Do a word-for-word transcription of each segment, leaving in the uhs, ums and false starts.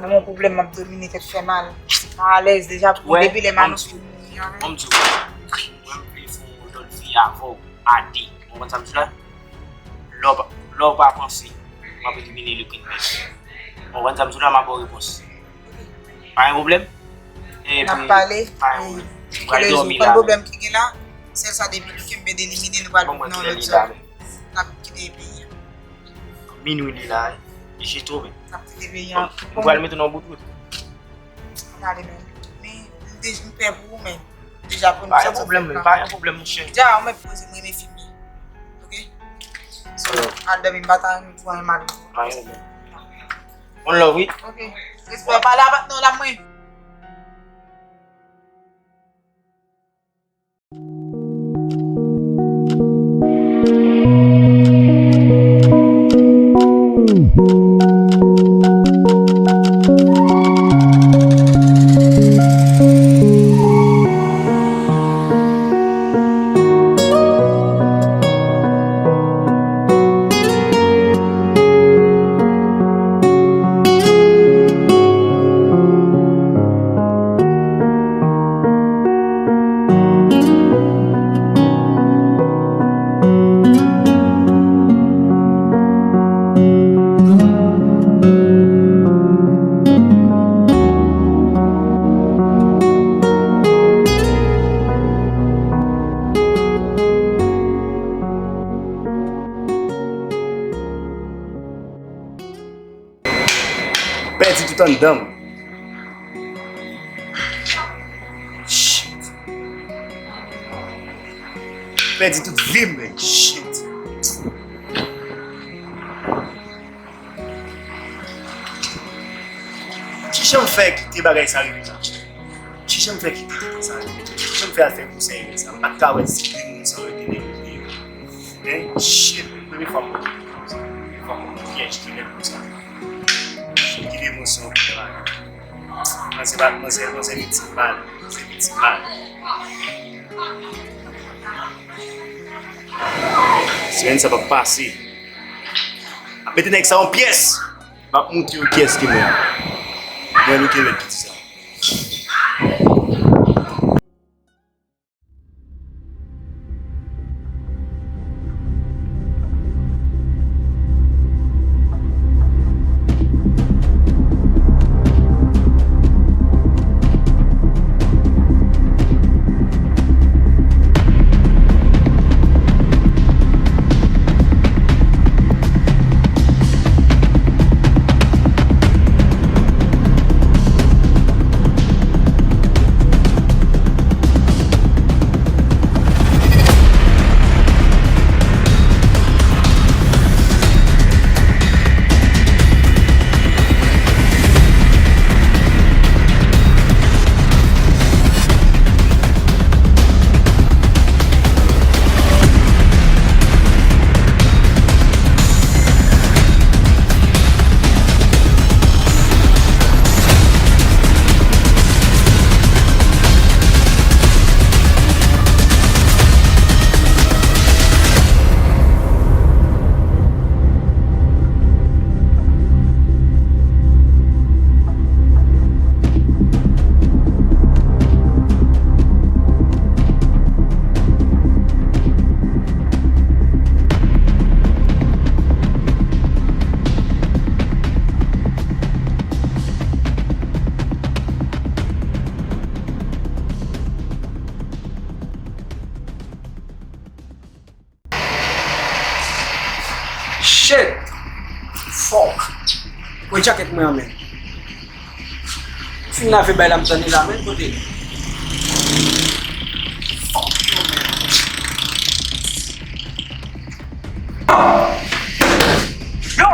Mwen gen yon pwoblèm, m ap domine, tèt fè mal. M pa alèz deja pou depi lè Manou fin mouri an menm. Ban m di w, mwen m vle fè yon lòt vi avè w a de. Ou konprann sa m di la? Lè w pa, lè w pa panse, m ap elimine Lucky Nèg. Ou konprann sa m di w la, m ap ba w repons. Pa gen pwoblèm? N ap pale, m pral dòmi la. Pwoblèm ki gen la, sèl sa depi nou kenbe elimine, nou pral nan lòt zòn. N ap kite peyi a. Minwi li la, wi. Li je twò bèl. N ap kite peyi a. Bon, m pral mete w nan bout wout. Gade men. Men, m de-, m pè pou ou, men. Deja pou nou. Pa gen pwoblèm, men. Pa gen pwoblèm, monchè. Deja, ou mèt poze mwen, men fini. Oke? So, al dòmi, m pa ta renmen pou anyen mal. Pa gen pwoblèm. One love, wi. Oke. Respè, pale avèk nou la, mwen. Pèdi tout anndan m. Shit. Pèdi tout vi m, men. Shit. Kijan m fè kite bagay sa rive la? Kijan m fè kite bagay sa rive? Kijan m fè al fè konsèy sa? M pa t ka wè si de moun sa yo te devlope yo. Hein? Shit, premye fwa m wè yon pyèj ki lèd konsa. Shit, ki de moun sa yo pou fè bagay. Manzè pa, manzè, manzè viktim mal. Manzè viktim mal. Semèn sa p ap pase. Ap mete nèg sa yon pyès. M ap montre yo kiyès ki mwen. Mwen Lucky Nèg ki di sa. Shit! Fuck! Wè djakèt mwen an, men. Fin lave bay la, m tann li la, men, kote? Fuck, yo, men. Yo!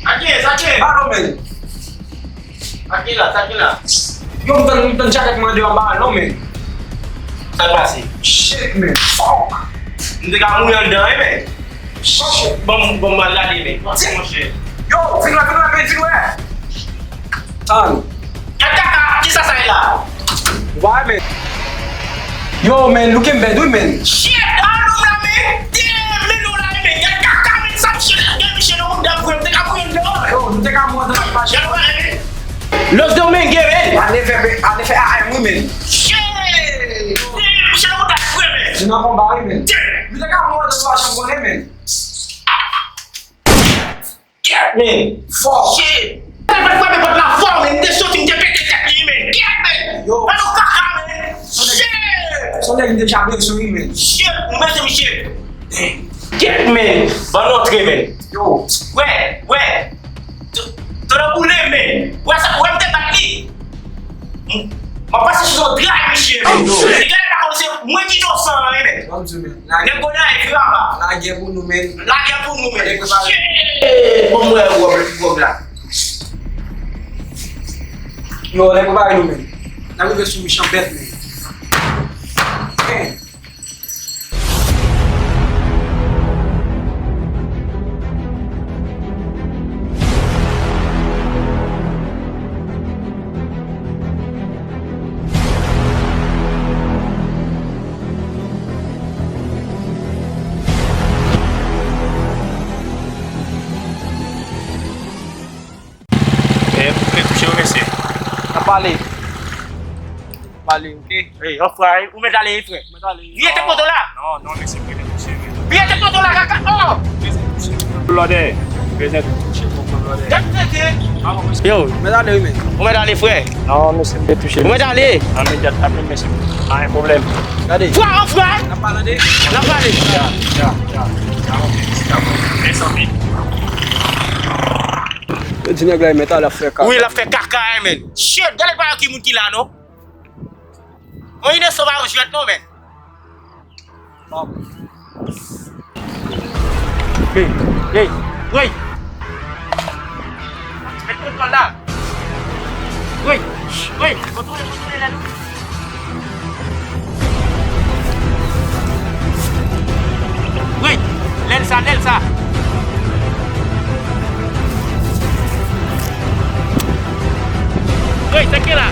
Sa ki ye, sa ki ye? Alo, men. Sa ki la, sa ki la? Yo, m tann, m tann djakèt mwen deyò anba a, non, men. Sa k pase? Shit, man. Fuck. M te ka mouri anndan, wi, men. Shit. Ban m, ban m al gade, men. Monchè. Yo, vin wè, vin wè, men, vin wè. Tann. Gad kaka, kisa sa ye la? Why, man? Yo, man, look him bad, wi, man. Shit, a nonm la, men. Damn, men, non, la, men. Gad kaka, men, sa, shit, gad, Michel, yo, m dam, vre, m te ka mouri anndan. Yo, nou te ka mouri anndan, pa. Gad, wè, men. Los Domingue, men! A nèf è, a nèf è a m, wi, men. Shit! Damn, misye nan kontak vre, men! Se nan konba, wi, men. Damn! Li te ka mò nan twa chan konnen, men. Kèt, men! Fò! Shit! Tèlman l frape pòt la fò, men, m te soti, m te pete tèt li, men! Kèt, men! Yo! Gade yon kaka, men! Shit! Se yon nèg m te dja bezwen, wi, men! Shit! M bezwen misye! Kèt, men! Ban nou antre, men! Yo! Wè! Wè! T-, tande boule, men! Wè sa, wè m te bat li! M, m ap pase sou yon dra misye, men! Yo! Nèg la pa konn se mwen ki inosan an, men! Ban m di w, men! Nèg Gonayiv yo aba. Lagè pou nou, men. Lagè pou nou, men. Nèg prepare. Shit! Bon, mwen wè wòb, wòb la. Yo, nèg prepare nou, men. N ap rive sou mechan bèt, men. Men. Eh, m vle touche w, mesye. N ap pale. Pale, oke? Ey, anfwa, ou mèt ale, frè. Mèt ale. Vye tèt moto la. Non, non, mesye, m vle touche, men. Vye tèt moto la, kaka. Oh! Lòdè. Bezwen touche, konprann lòdè. Gad tete. Yo. Mèt ale, wi, men. Ou mèt ale, frè. Non, mesye, m vle touche. Ou mèt ale. Nan medyat, apre, mesye. Pa gen pwoblèm. Gade. Fwa, anfwa. N ap pale, tande. N ap pale. Ya, ya, ya. Ya, ok, mesye, dakò. Mèsi anpil. Yo di nèg la, mèt ale, ap fè kaka. Wi, l ap fè kaka, men. Shit, gade pa ki moun ki la, non. Mwen inosan pa yon jwèt non, men. Hey, hey, hey. Met kontwòl la. Hey, hey, kontwole, kontwole lè nou. Hey, lè l sa, lè l sa. Hey, sa k gen la.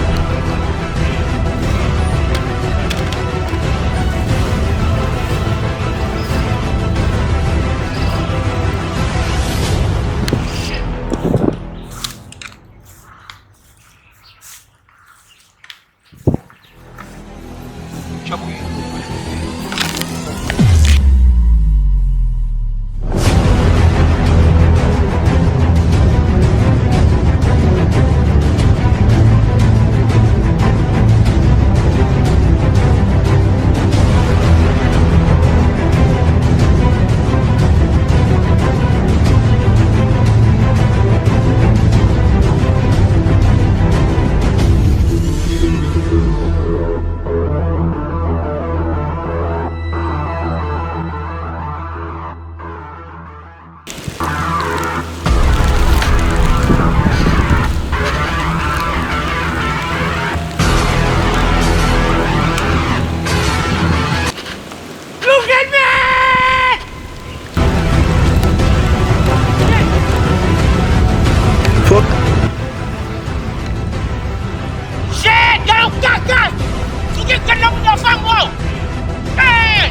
Fòk. Shit, gade yon kaka! Si w gen grenn nan bouda w, fè m wè w! Hey!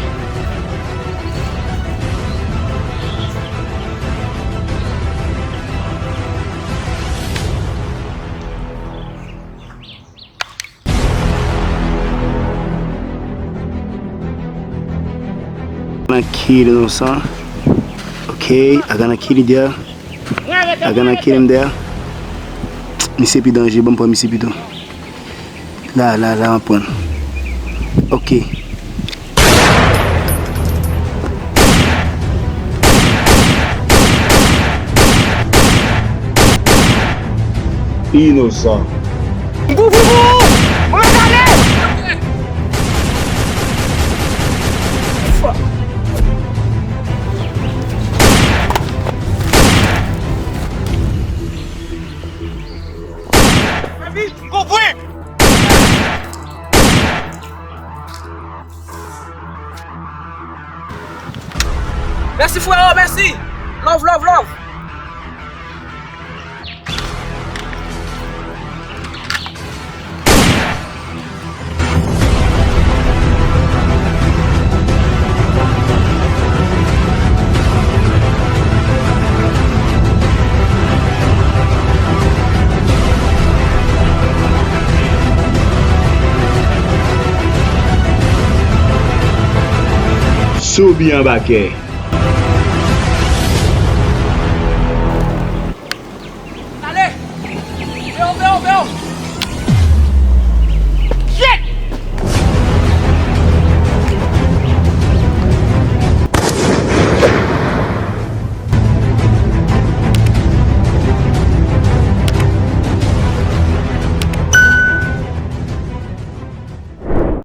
Gonna kill him, son. Okay, I gonna kill him there. I gonna kill him there. Misye pi danje, ban m pran misye pito. La, la, la, m ap pran. Ok. Inosan. Boubou! Mwen ale! Mèsi, freo, mèsi. Love, love, love. Toby anba kè. Ale! Veyo, veyo, veyo!